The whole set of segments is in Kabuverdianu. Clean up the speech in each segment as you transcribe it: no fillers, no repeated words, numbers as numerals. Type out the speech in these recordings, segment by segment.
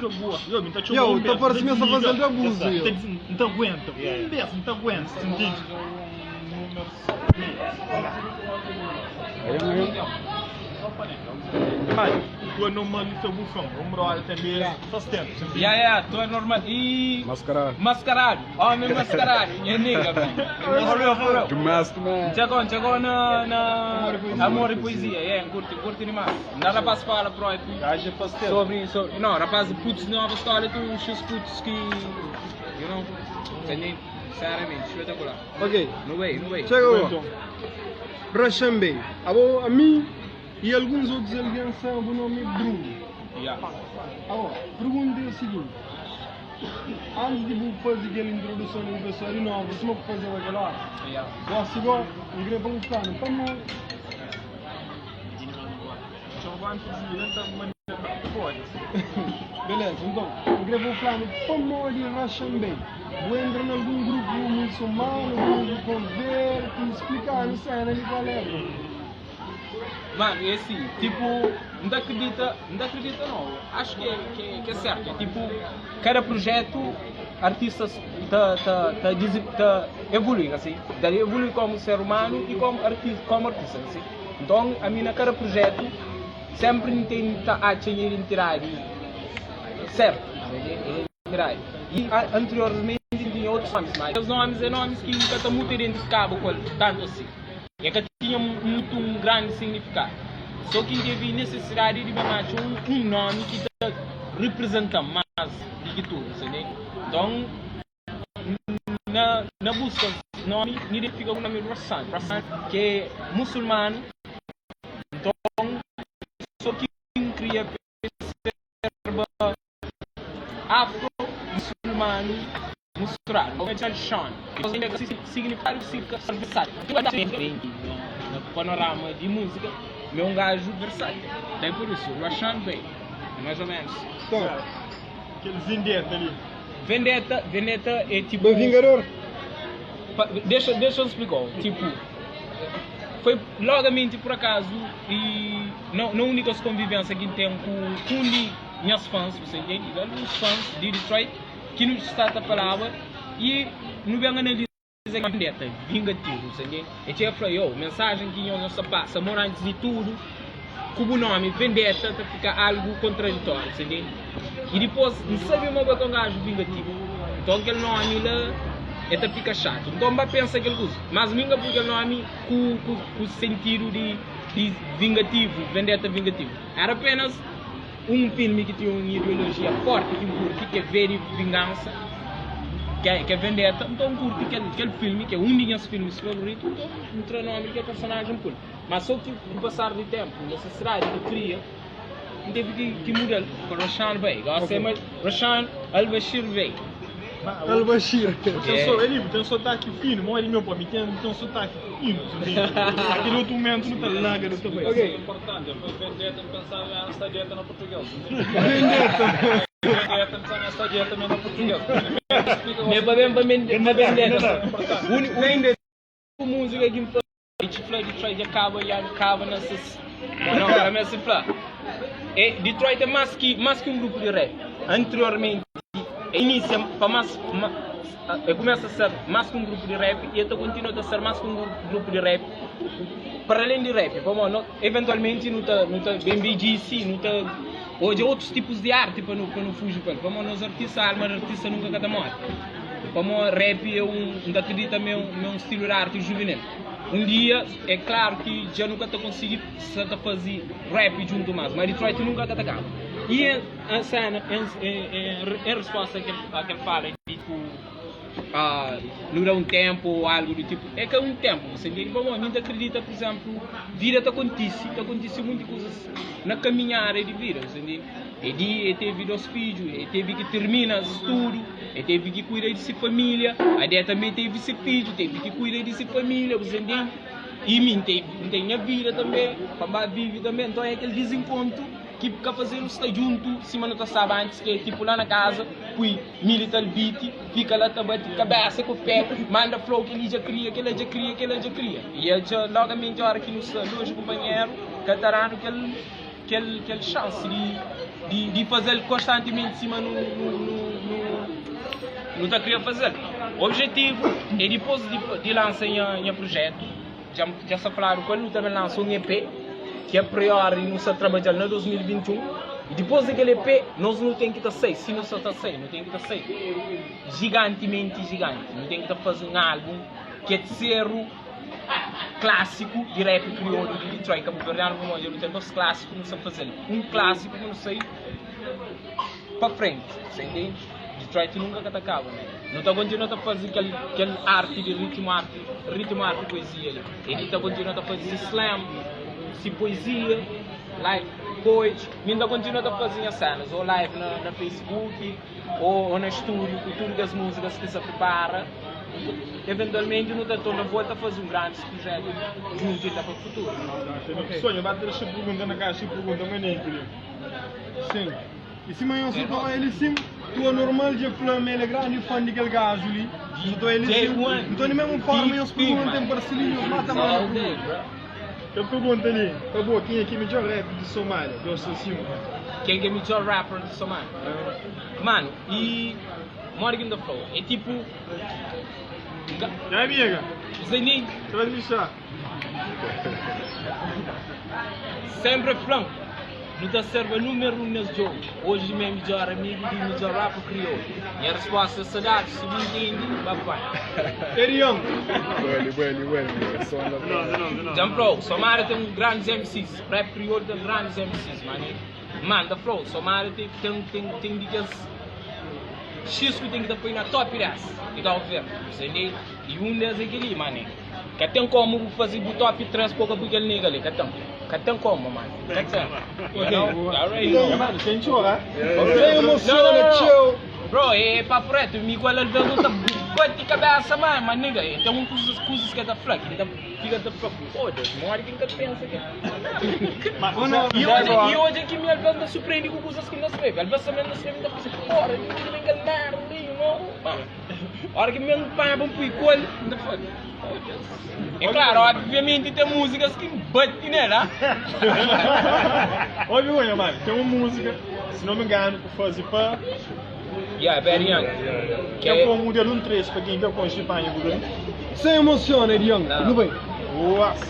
ka gosta. Yo, mi ta txoma Yo, un ta bes, parse N mi ta sta faze-l desliga. di abuzu, yo. N ta dis- N ta aguenta. Un bes N ta aguenta, ntende? Pai, tu é normal e teu bufão. Um brother também faz tempo. Sempre. Yeah, yeah, tu é normal. E. Mascarado. Mascarado. Homem mascarado. Nha nigga, man. For real, for real. The Masked Man. Chegou, chegou na, na Amor e Poesia, yeah, curte, curte demais. Não rapaz fala próprio Gajo faz tempo. sobre, sobre, não, rapaz, putos de nova escola, tem uns seus putos que, you know, entendeu? Sinceramente, espetacular. Ok, No way, no way. chega agora. Rachambei. Abo, a mim e alguns outros alguém sabem o nome Bruno. Yeah. Agora, pergunta é o seguinte. Antes de vou fazer aquela introdução de uma pessoa de novo, você não fazer aquela hora? Yeah. Gosto igual, um grande para o plano, para mim. Beleza, então, eu queria vou falar no Pamodi Rachambei. Vou entrar em algum grupo muçulmano, vou converte, explicar, não sei, ali qual é. bro. Mano, é assim, tipo, não acredita, não acredita não. Acho que é, que é, que é certo. É tipo, cada projeto, artistas tá, tá, tá, tá evolui, assim. Tá evolui como ser humano e como artista, como artista, assim. Então, a mim, na cada projeto, sempre tenta a identidade certo, identidade. E a, anteriormente tinha outros nomes, mas os nomes é nomes que nunca estão muito identificados com ele, tanto assim. É que tinha muito um grande significado. Só que teve necessidade de mais um, um nome que tá representa mais do que tudo, entendeu? Então, na, na busca de nome, me identifica com o nome Rassan. Rassan, que é muçulmano. Então, só que queria ser afro-muçulmano misturado. É Sean. Significado significa versátil. No panorama de música, meu um gajo versátil. Daí por isso, Rashan Bey. É mais ou menos. Então, Aquele Vendetta ali. Vendetta, Vendetta é tipo. Bem Vingador. Pa- Deixa, deixa eu explicar. Tipo, foi logamente por acaso e não, na única convivência que tenho com, com um de minhas fãs, você entende? Os fãs de Detroit que nos está a palavra e não vem analisar a vendetta, vingativo, você entende? E tinha falado, yo, mensagem que eu não passa, amor antes de tudo, com o nome Vendetta, tá fica algo contraditório, você entende? E depois, não sabe uma vez com um gajo vingativo. Então aquele nome lá, é tá fica chato. Então vai pensar aquele coisa. Mas minha porque o nome com, com, com o sentido de, de vingativo, vendetta vingativo. Era apenas um filme que tinha uma ideologia forte, que curte, que é ver vingança, que é, que é vendetta. Então curte aquele, aquele filme, que é um dos meus filmes favoritos, então entra nome que é personagem cool. Mas só que com o passar do tempo, necessidade que cria, teve que, que mudar para Roshan Bey. Gosta Ok. mas Roshan Al-Bashir Bey. Al Bashir. Tem um so- ele tem um sotaque fino, mora meu pô, tem, tem um sotaque fino, entende? Aquele outro momento não tá larga do também. Ok. Importante, foi vendetta, pensava esta dieta no português. Vendetta. Vendetta, pensava esta dieta também no português. Me pa bem pa bem pa vendetta. Uni música que me fala, Detroit, Detroit acaba e acaba nessas. Não, não, é assim fala. É, Detroit é mais que mais que um grupo de rap. Anteriormente, inicia para mais ma, é, começa a ser mais que um grupo de rap e até continua a ser mais que um grupo de rap. Para além de rap, vamos, não, eventualmente não tá não tá bem BGC, não tá hoje outros tipos de arte para não para não fugir para. Vamos nós artistas, a alma de artista nunca cada morre. Como rap é um, não acredita meu, meu um estilo de arte juvenil. Um dia, é claro que já nunca te consegui fazer rap junto mais, mas Detroit nunca te atacava. E a cena, em, em, em, em resposta àquele, àquele fala, tipo, ah, não dá um tempo ou algo do tipo, é que é um tempo, você entende? Bom, a gente acredita, por exemplo, vida te acontece, te acontece muitas coisas na caminhada de vida, você entende? E dia teve dois filhos, e teve que terminar estudo, e teve que cuidar de sua família, a dia também teve seu filho, teve que cuidar de sua família, você entende? E mim tem, tem minha vida também, papai vive também, então é aquele desencontro que fica fazendo estar junto, se não tá sabe antes, que é tipo lá na casa, fui militar beat, fica lá, tá bate cabeça com o pé, manda flow que ele já cria, que ele já cria, que ele já cria. E ele já, logamente, a hora que nos longe companheiro, catarano que ele, que ele, que ele chance de Di di faze-l konstantimenti sima nu nu nu nu nu ta kria faze-l. Objetivu é dipôs di di lansa nha nha prujetu, dja dja sta fladu ku el, nu ta ben lansa un EP ki a priori nu sta trabadja-l na 2021 i dipôs di kel EP nos nu ten ki ta sai, si nu sta ta sai, nu ten ki ta sai jigantimenti jiganti, nu ten ki ta faze un álbun ki é terseru Klásiku di rap kriolu di Detroit Kabuverdianu pamodi dja nu ten dos klásiku nu sta faze-l un klásiku pa nu sai pa frenti sa intende? Detroit nunka ka ta kaba man nu ta kontinua ta faze kel kel arti di ritmu arti ritmu arti poezia li Edi ta kontinua ta faze si slam si poezia live poetry mi N ta kontinua ta faze nha senas o live na na facebook o na stúdiu ku tudu kes múzikas ki sa pripara. Eventualmenti nu ta torna volta faze un grandi prujetu djuntu inda pa futuru. Sonho, ba ta dexa pergunta na kaxa e pergunta manenti li. Sim. E sima nhos ta toma el sim, tua normal dja fla ma el é grandi fã di kel gaju li. Nhos ta el sim. Nton di mesmu forma nhos pergunta en parsilia nhos mata manda pergunta. Kel pergunta li pa bo, kenha ki é midjor rap di Somália? 265. Ken ki é midjor rapper di Somália? Mano, e modi ki N ta fla-u? É tipo. Nha amiga, Zé nem. Traz-me chá. Sempre flan, nu ta serba número 1 nes jogo. Hoje mi é midjor amigo di midjor rapper crioulo. Nha resposta é saudades, si bu intendi, ba panha. Erion. Bali, bali, bali. Som la Não, Djan flau, Somália tem um grandes MCs, rap crioulo tem grandes MCs, mano. Manda flau, Somália tem tem tem tem di kes X ku ten ki ta poi na top 10 di Cabo Verde, entende? E un des é kel-li, mané. Ka ten komu bu faze bu top 3 pa ka poi kel nigga li, ka ten. Ka ten komu, mano. Ka ten. You know? Alright. Nha mano, sem txora. Sem emociona txeu. Bro, é papo reto, mi ku el alvês nu ta bati kabesa, ma, ma nigga, e ten un kuzas, kuzas ke ta fla ki ta fika ta fla, foda-se, modi ki N ka pensa ke. E odja, e odja ki mi alvês N ta surprendi ku kuzas ki N ta skrebe. Alvês tanbe N ta skrebe N ta pensa, porra, di undi ki ben kel merda li, you know? Ma, ora ki mi N panha pa N pui ku el, N ta fla, foda-se. É klaru, obviamenti ten múzikas ki N bati nel, ah. Obi bo, nha mano, ten un múzika, si não me engano, ku faze pa. Yeah, Very Young. Ki é como modelo um trecho pa quem ka conxe panha bu doi. Sem emociona, Edion. Nu bai. Uas.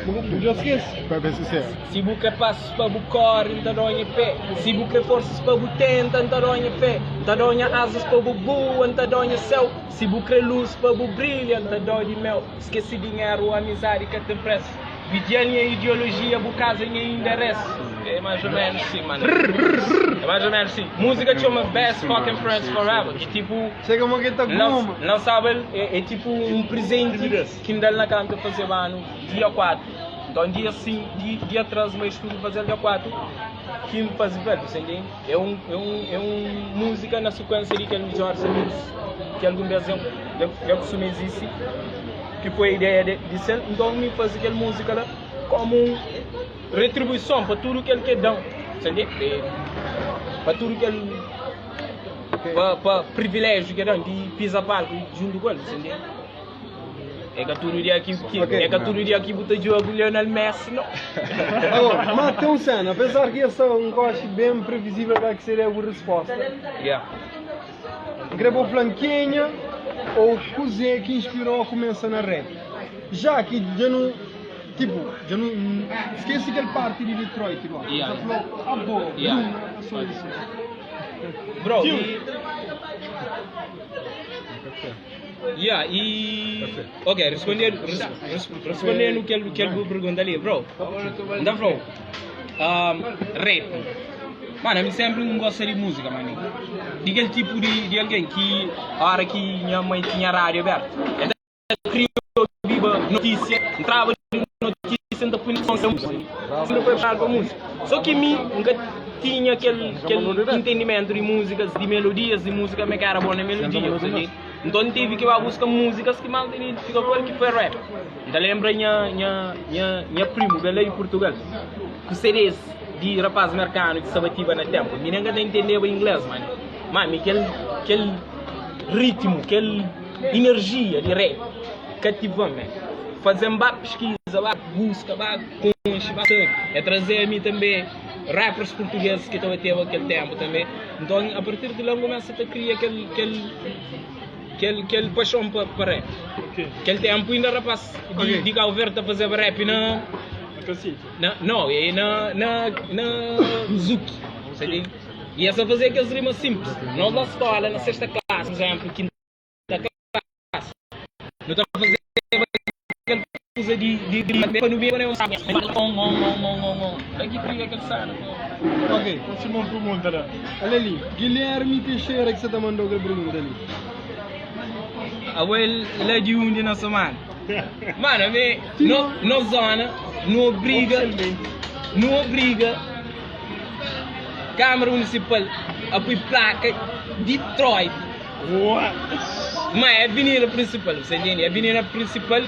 Bu dja skese? Pa ben sincero. Si bu kre pasus pa bu kori, N ta dau nha pé. Si bu kre forsas pa bu tenta, N ta dau nha fé. N ta dau nha azas pa bu bua, N ta dau nha séu. Si bu kre lus pa bu brilha, N ta dau di meu. Skese dinheru, amizadi ka ten presu. Vidia nha ideolojia, bu kaza nha inderesu. É mais ou menos sim, mano. É mais ou menos sim. Música txoma Best Fucking Friends Forever, ki tipo. Chega mo ki ta goma. Lançaba el, é, é tipo um presente ki N da-l na kantu el fazeba anu, dia 4. Então dia 5, dia, dia 3 ma estudu faze-l dia 4 ki N faze pa el, você entende? É um, é um, é um música na sequência di kel midjores amigos ki algun bes dja, dja, dja kustuma existe. Ki foi ideia de di sel, nton mi faze kel múzika la komu un retribuison pa tudu kel ke dan, sente? Pa tudu kel pa pa priviléjiu ke dan di piza palku juntu ku el, sente? É ka tudu dia ki ki é ka tudu dia ki bu ta djoga ku Lionel Messi, no. Agora, ma tem um cena, apesar que essa é um gosto bem previsível qual que seria a resposta. Yeah. N kre bo fla-m kenha ou kuzê ki inspirou a kumesa na rap? Já ki dja nu, tipo, dja nu skese kel parti di Detroit gora. N ta fla-u abo, Bruno, na sua isu. Bro, e. Yeah, e. Ok, respondendo, respondendo kel, kel bu pergunta li, bro. N ta fla-u, rap. Mano, ami sempri N gosta di múzika, mano. Di kel tipu di, di algen ki ora ki nha mai tinha rádiu abertu, el ta kria obiba notísia, ntraba di notísia, N ta pui som múzika. Sempri foi apaixonadu pa múzika. Só ki mi N ka tinha kel, kel intendimentu di múzikas, di melodias di múzika, mi ka era bon na melodia, bu ta ntende? Nton N tevi ki ba buska múzikas ki más N ta identifika ku el, ki foi rap. N ta lenbra nha, nha, nha, nha primu ben la di Purtugal ku CDs. Di rapaz merkanu ki sta batiba na tempu. Mi nen ka ta intendeba ingles mane. Ma mi kel kel ritmu, kel inerjia di rap kativan me. Fazen ba piskiza, ba buska, ba konxe, ba sabe. E traze mi tanbe. Rappers portugueses ki ta bateba kel tempu tanbe. Nton a partir di la N kumesa ta kria kel kel kel kel paxon pa pa rap. Kel tempu inda rapaz di di Cabo Verde ta fazeba rap na na no e na na na Zouk, sabe? E es ta fazia kes rima simples. Nos na skola na sexta klasi, por exemplo, kinta klasi, nu ta fazeba kel kuza di di di pa nu beba ne on on on on on on la ki kria kel sena ko. Ok. Próxima pergunta la. Olha ali, Guilherme Teixeira ki sa ta mandou kel pergunta li. Abo é la di undi na Somada? Mano, ami no nos zona nu obriga nu obriga Câmara Municipal a pui placa Detroit. Ma é avenida principal, você entende? Avenida principal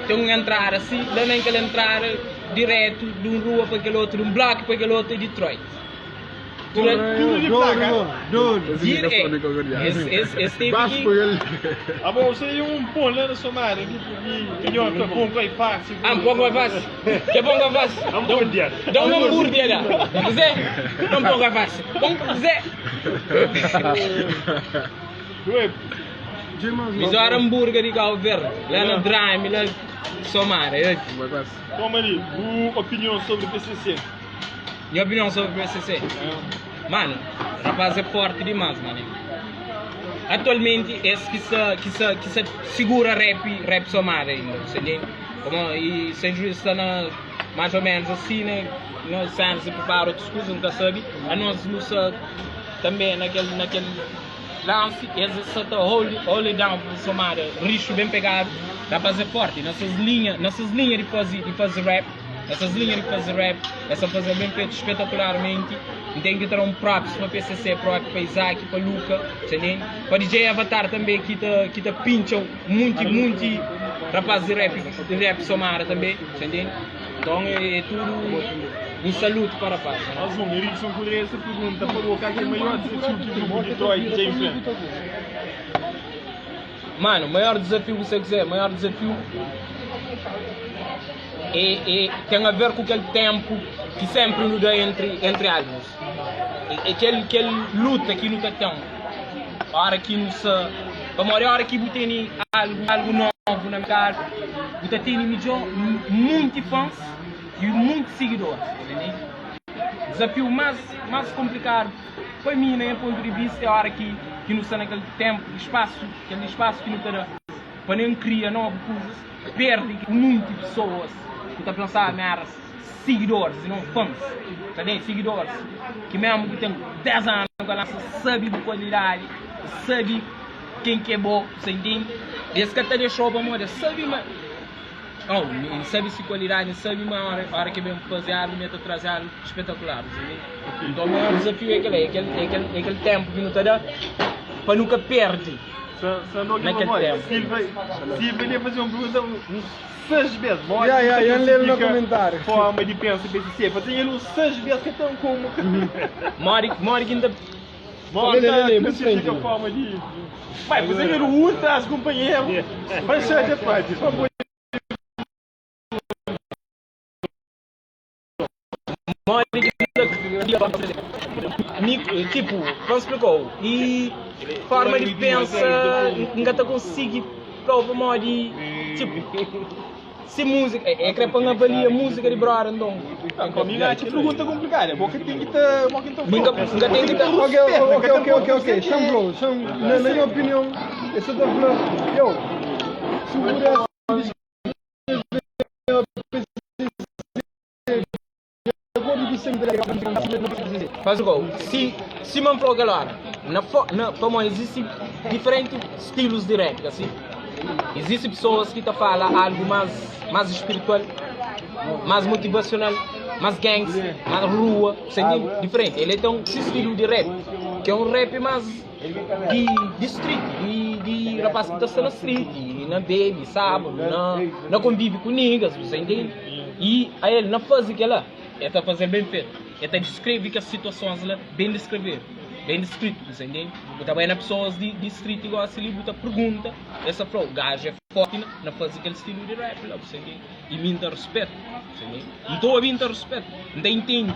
tem um entrada assim, lá naquela entrada direto de um rua para aquele outro, de um bloco para aquele outro é Detroit. Tudo de placa. Doido. Esse teve Baixo que por ele. Ah, bom, você é um pão lá na Somada, tipo, que eu pão que é fácil. Ah, pão que é fácil. Que pão que é fácil? Hambúrguer. Dá um hambúrguer lá. Zé, dá um pão que é fácil. Pão, Zé. Ué, Melhor hambúrguer de Cabo Verde. Lá na Drame, lá Somara. Vai quase. toma ali, boa opinião sobre o PCC. Minha opinião sobre o PCC? Mano, rapaz é forte demais, mano. Atualmente, esse que se, que se, que se segura rap, rap Somara ainda, você entende? Como, e sem juízo está na, mais ou menos assim, né? Nós sempre se prepara outras coisas, nunca sabe. A nós luta também naquele, naquele lance, eles só tá hold, hold it down para Somara, richo bem pegado, rapaz é forte. Nessas linhas, nessas linhas de fazer rap, essas linhas de fazer rap, essa fazer bem feito espetacularmente. E tem que ter um props para PCC, próprio para Isaac, para Luca, entende? Para DJ Avatar também, que tá, que tá pincham muito, muito rapaz de rap Somara também, entende? Então é, é tudo um saluto para rapaz. Né? Mas um, Erickson Correia essa pergunta para o que é o maior desafio que o grupo Detroit já enfrenta. Mano, o maior desafio que você quiser, o maior desafio é, é, tem a ver com aquele tempo que sempre nos dá entre, entre álbuns. É, é aquele, aquele luta que nunca tem. A hora que não se. Vamos a hora que você tem algo, algo novo na cara, você tem melhor, muitos fãs e muitos seguidores. Entendeu? Desafio mais, mais complicado para mim, na meu ponto de vista, é a hora que, que não está naquele tempo, espaço, aquele espaço que não está para nem criar novas coisas, perde muitas pessoas que estão a pensar, merda, seguidores e não fãs. Tá bem? Seguidores. Que mesmo que tem 10 anos, que lança, sabe de qualidade, sabe quem que é bom, você entende? Esse que até deixou para morrer, sabe, mas. Oh, sabe se qualidade, sabe uma hora, hora que vem fazer algo, me trazer algo espetacular, entende? Então o maior desafio é aquele, é aquele, é aquele, é aquele tempo que não te dá para nunca perder. Naquele tempo. Silva, Silva ia fazer uma pergunta uns seis vezes. Mó, Ya, ya, ya lê no comentário. Forma de pensa PCC. Fazer ele uns seis vezes que é tão como. Mori, mori que ainda Mó, Lê, lê, lê, tá, muito frente. classifica a forma de. Vai, fazer ele um traz companheiro. Vai ser de parte. Só por Mori que ainda tipo, como explicou? E forma de pensa, nunca te consegui prova mori, tipo, se música, é, é que para avalia música de brother então. Comigo é pergunta complicada. Boca tem que ter. Boca tem Nunca, nunca tem que ter. Ok, ok, ok, ok, ok. Chama, chama. Na, na minha opinião, esse tá falando. Eu, se eu pudesse descrever a PCC, de acordo com o sempre Faz o gol. Se, se me falou agora, na, na, como existem diferentes estilos de rap, assim. Existem pessoas que te falam algo mais, mais espiritual, mais motivacional, mais gangster, mais rua, você entende? Diferente. Ele tem um estilo de rap, que é um rap mais de, de street, de, de rapaz que está na street, e na bebe, sábado, na, na convive com niggas, você entende? E aí ele não faz aquilo lá, ele está fazendo bem feito. Ele está descreve que as situações lá, bem descrever, bem descrito, você entende? E também na pessoas de, de street igual assim, ele pergunta, essa falou, o gajo é forte na, na fazer aquele estilo de rap lá, você entende? E me dá respeito, você entende? Então a mim dá respeito, não entende.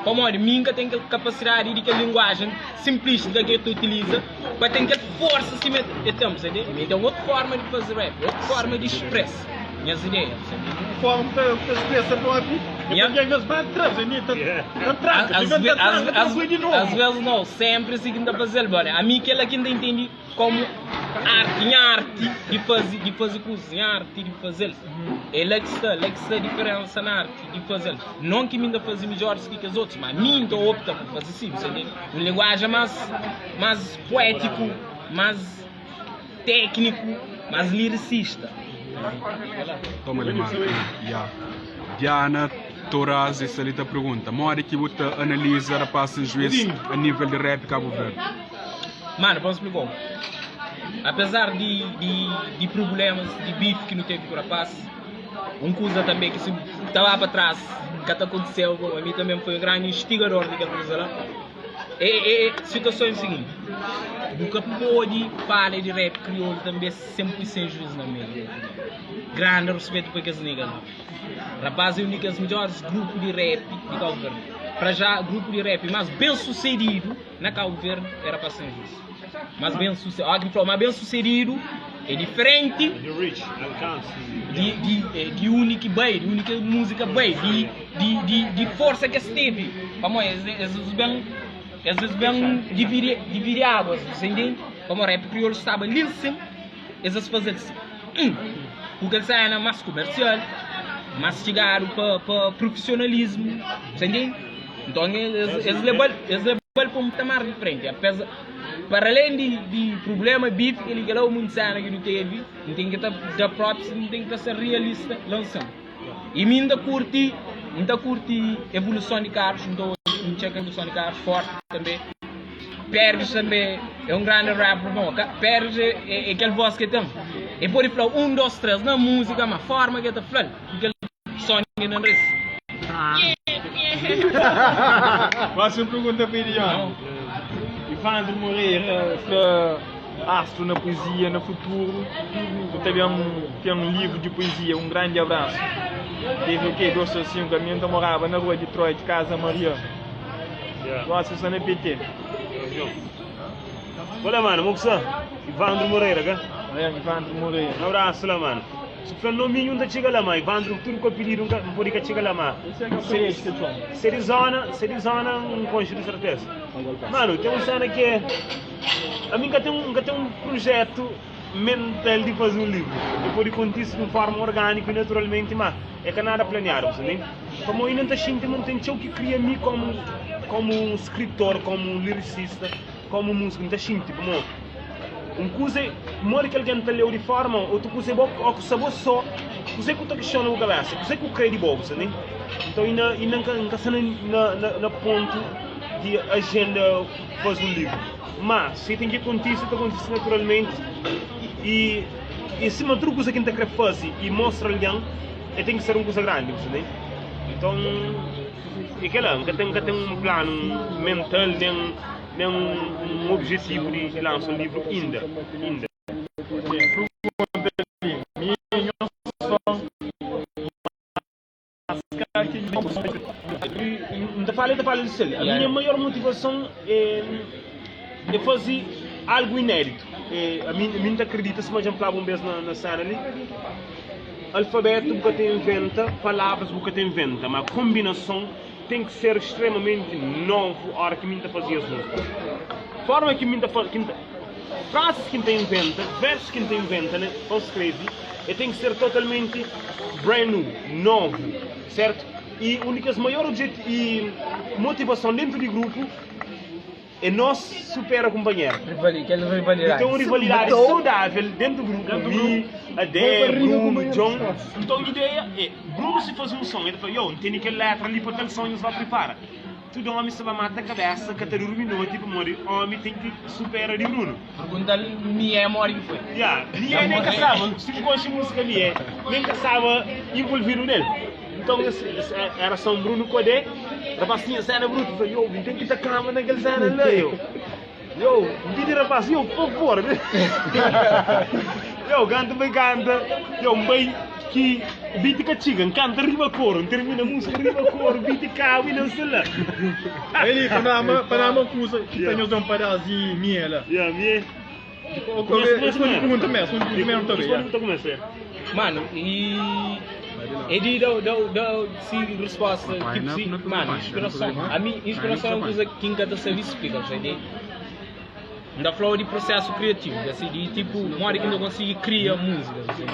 Pamodi mi N ka ten kel kapasidadi di kel linguajen sinplístika ki el ta utiliza pa ten kel forsa sima el ten, bu sa ntende? Mi N ten otu forma di faze rap, otu forma di spresa nhas ideia, bu sa ntende? Forma ki ta spresa propi, Nha. e pa alves ba tra, bu sa ntende? Ta tranka, ta ben ta tranka, ta poi di novu. As ves nau, senpri si ki N ta faze-l, bô, ami kel-la ki N ta intende komu arti, nha arti di faze, di faze kuzas, nha arti di faze-l. É la ki sta, la ki sta diferensa na arti di faze-l. Non ki mi N ta faze midjoris ki kes otus, ma mi N ta opta pa faze si, bu sa ntende? Un linguajen más, más puétiku, más tékniku, más liricista. Toma li Marco. Ya. Diana Toraz sta li ta pergunta, modi ki bu ta analiza rapaz sen juiz a nível di rap Cabo Verde? Mano, pa N splikau, apezar di di di prublemas di beef ki nu tevi ku rapaz, un kuza tanbe ki si ta ba pa tras ka ta kontiseba, bo, ami tanbe N foi un grandi instigador di kel kuza la. É é situason é siginti, bu ka pode fala di rap kriolu tanbe sen pui sen juiz na meiu. Grandi ruspetu pa kes nigga la. Rapaz é un di kes midjoris grupu di rap di Cabo Verde. Pra já grupu di rap mas ben susedidu Na Cabo Verde era pa San Jus. Mas ben sucedido, ó ki fla, mas ben sucedido é diferente di di di undi ki bai, di undi ki música bai, di di di di forsa ki es teve. Pamodi es es ben es ben dividi dividi águas, você entende? Pamodi rap kriolu staba li nsin, es es fazel si. Ku kel sena mas kumersial, mas txigadu pa pa profisionalismu, você entende? Nton es leba-l es leba-l pa un patamar diferenti. Apeza, para alén di di prubléma, bifi, kel-li kel-la, munti séna ki nu tevi, N ten ki ta da props, N ten ki ta ser realista la nsin. I mi N ta kurti, N ta kurti evoluson di Carlos, N ta N txeka evoluson di Carlos forti tanbe. Pérez tanbe é un grandi rapper, bon, Pérez é é kel vós ki el ten. El pode fla un, dos, três na múzika, ma forma ki el ta fla-l ku kel son di nariz. Próxima pergunta pa Elion. Ivandro Moreira fla astro na poesia na futuro bu ta ben ten um livro de poesia. Um grande abraço. Teve o quê? 2 ou 5 ami nta moraba na rua Detroit, Casa Maria. Gosi sta na PT. Olá mano, mo ku sta? Ivandro Moreira ka? É, Ivandro Moreira. Um abraço lá mano. Si fla nominhu N ta txiga la ma Ivandru tudu ku apilidu N ka N podi ka txiga la ma Se di zona Se di zona N konxe di serteza Manu ten un sena ki é Ami N ka ten N ka ten un prujetu mental di faze un livru E podi kontise di un forma organiku i naturalmenti ma é ka nada planiadu bu sta ntende Pamodi inda N ta xinti ma N ten txeu ki kria mi komu komu un skritor komu un liricista Komu músiku, N ta xinti pamodi un kuza é modi ki algen ta leu di fora, ma otu kuza é bo ó ku sta bo sô, kuzê ku ta kistiona bu kabésa, kuzê ku krê di bo, bu sta ntende? Nton inda inda N ka N ka sta na na na pontu di ajenda faze un livru. Má si ten ki kontise, ta kontise naturalmenti i i sima tudu kuza ki N ta krê faze i mostra algen, e ten ki ser un kuza grandi, bu sta ntende? Nton. É kel-la, N ka ten, N ka ten un planu mental nen, nen un objetivu di lansa un livru inda, inda. N ta fala, el ta fala di sel. A minha maior motivason é, é faze algu inéditu. É, ami, ami N ta kridita, sima dja N flaba un bês na, na sena li, Alfabetu bu ka ta inventa, palavras bu ka ta inventa, ma konbinason ten ki ser stremamenti novu ora ki mi N ta faze es múzika. Forma ki mi N ta faze, ki N ta, frazis ki N ta inventa, versus ki N ta inventa na, pa N skrebe, e ten ki ser totalmenti brand new, novu, sertu? I un di kes maior objeti i motivason dentu di grupu É nos supera kunpanheru. Kel rivalidadi. Nu ten un rivalidadi saudável dentu grupu, mi, Adé, Bruno, Djon. Nton ideia é, Bruno si faze un son, el ta fla, Yo, N tene kel letra li pa tal son, nhos ba pripara. Tudu ómi sta ba mata kabésa, ka ta durmi noti, pamodi ómi ten ki supera di Bruno. Pergunta-l mi é modi ki foi. Ya, mi é nen ka staba, si bu konxe múzika mi é, nen ka staba involvidu nel. Nton es era São Bruno ku Adé, rapaz tinha sena brutu, fla, yo, N ten ki ta kama na kel sena la, yo. Yo, N pidi rapaz, yo, favor. Yo, kanta bai kanta, yo, N bai ki beat ka txiga, N kanta riba koru, N termina músika riba koru, beat kaba i na N sta la. Eli, pa nama, pa nama kuza ki ta nhos da un padás di mie la. Ya, mie. Responde pergunta mesmo, responde pergunta mesmo também. Responde pergunta mesmo. Mano, e é de dar dar si resposta, tipo si, mano, inspiração. A mim, inspiração é uma coisa que nunca tá sabe explicar, você entende? Ainda falou de processo criativo, assim, de tipo, uma hora que não consegui criar músicas, assim,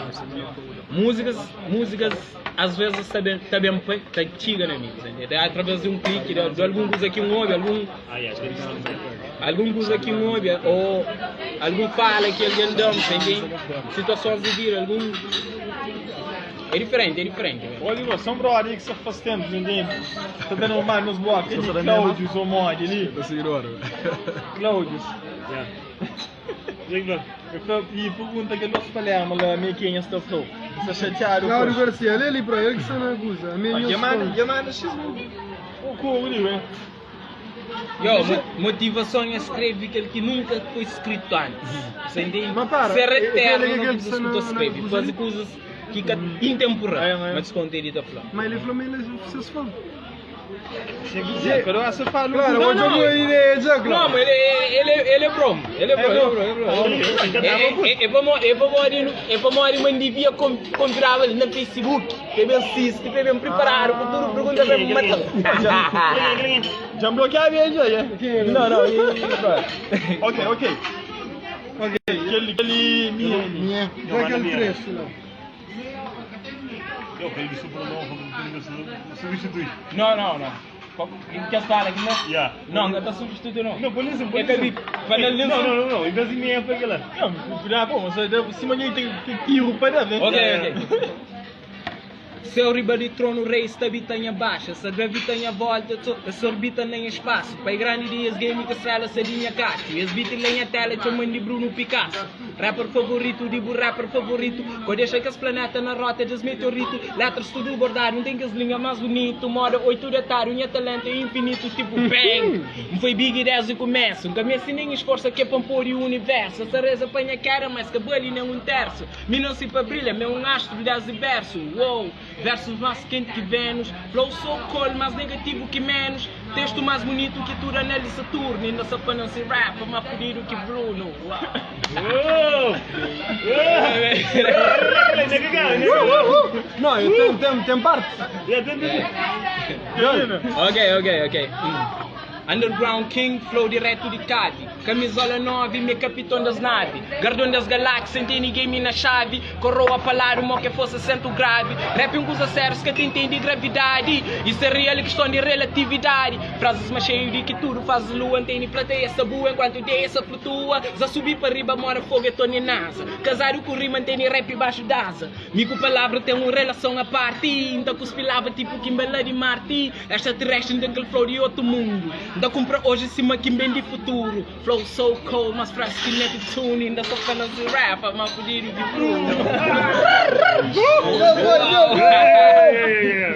músicas, músicas às vezes tá bem, tá bem, tá chega na mim, você entende? Através de um clique, de, de alguma coisa que um ouve, algum Algum kuza ki N obi ô algun fala ki algen da-m, ta intende? Situason di vida, algun. É diferenti, é diferenti. Olha, irmão, são brother aí que só faz tempo, não entende? Tá dando uma mano nos blocos, de Cláudios ou mod ali. Tá seguidor. Cláudios. E pergunta que nosso Palermo lá, meio quem está flow. Está chateado. Cláudio Garcia, ele ali para ele que está na acusa. A minha Yamada X o couro ali, né? Yo, motivason é skrebe kel ki nunka foi skritu antis. Você entende? Ma para, Ser é- é eternu aquele na que kuzas está ki na- tu na skrebe. kuza Faze ali? kuzas ki ka intemporal. É, é. Ma deskonta ele ta fla. Mas ele falou, mas ele é seus fãs. Pero essa fala. Claro, Não, hoje eu não. vou ideia já, Não, claro. mas ele, ele, ele é bro. Ele é bro, ele é bro, ele é bro. É, é, é pra mo- é pra morrer, é pra morrer, mas devia convidar ele na Facebook. Que é bem assiste, que é bem preparado, com tudo pergunta bem matar. Já bloqueava ele já, é? Não, não, Ok, ok. Ok. Aquele, aquele, minha. Minha. Já aquele trecho lá. Eu quero de supernova, substitui. Não, não, não. Quer falar aqui, não? Yeah. Não, não está substituindo, não. Não, põe assim, põe É que assim. panel Não, não, não, não, em vez de mim é para aquela. Não, já, bom, mas se manhã tem tem tiro para dar, né? Ok, ok. Seu riba de trono, rei, está em baixa. Se gravita em volta, se orbita nem espaço. Pai grande dias, game que estrela, sadinha cacho. E as beat lenha tela, chamando de Bruno Picasso. Rapper favorito, digo rapper favorito. Quando deixa que as planeta na rota dos meteorito. Letras tudo bordado, não tem que as linhas mais bonito. Moda 8 da tarde, minha talento é infinito, tipo bang. Não foi big desde o começo. Nunca me nem esforço que é para pôr o universo. Essa reza apanha que era mais cabelo e nem um terço. Mina se para brilha, meu um astro dez verso. Uou, versos mais quente que Vênus. Flow sou cold, mais negativo que menos. Texto mais bonito que tudo anel de Saturno. E nossa panança rap, mais fodido que Bruno. Uau. Não, eu tenho, tem, tem parte. Ok, ok, ok. Underground King, flow direto de cave. Camisola 9, me capitão das naves. Guardião das galáxias, tem ninguém me na chave. Coroa falar, uma que fosse acento grave. Rap um coisa sério, que te entende gravidade. Isso é real, questão de relatividade. Frases mais cheias de que tudo faz lua. Antena plateia, sabu, enquanto desça flutua. Já subi para riba, mora fogo, eu tô nem NASA. Casar com rima, antena rap baixo da asa. Mico palavra tem uma relação à parte. Então cuspilava tipo Kimbala de Marte. Extraterrestre tem aquele flow de outro mundo. Ainda compra hoje em cima que vem de futuro. Flow so cold, mas fresh que Neptune. Ainda só falando de rap, mas fudido de Bruno.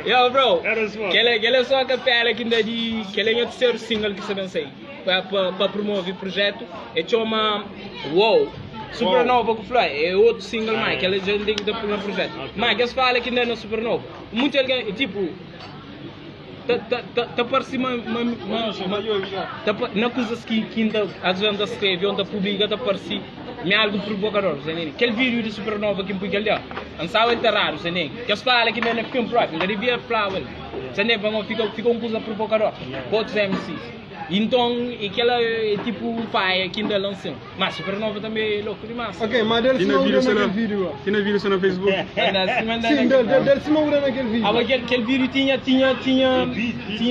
Yo, bro. Que ele é só a capela que ainda de. Que ele é o terceiro single que você pensei. Para promover o projeto. É chama Wow. Supernova que foi, é outro single mais, que ele já tem que dar no projeto. Mas que eles falam que ainda não é Supernova. Muito alguém, tipo, tá tá parecendo uma tá na coisas que que ainda às vezes ainda escreve, onde publica, tá parecendo me algo provocador, você entende? Aquele vídeo de Supernova que publica ali, ó, não sabe ele tá raro, você entende? Que eles falam que ainda não é filme próprio, ainda devia falar, você entende? Vamos fica fica um coisa provocador, com outros MCs. Então, aquela é tipo um pai que ainda lançou. Mas Supernova também é louco demais. Ok, mas dele se Tinha não vídeo naquele na vídeo. ó. Tinha vídeo no Facebook. Sim, dele se não naquele vídeo. Ah, aquele vídeo tinha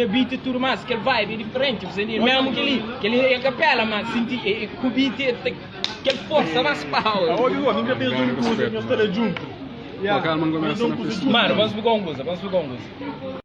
beat e tudo mais, aquele vibe é diferente, você entende? Mesmo que ele é a capela, mas senti, com o beat, aquele força, mais power. Olha, eu nunca penso em coisa, nós estamos juntos. Pô, calma, começa na Facebook. Mano, vamos pegar um coisa, vamos pegar um coisa.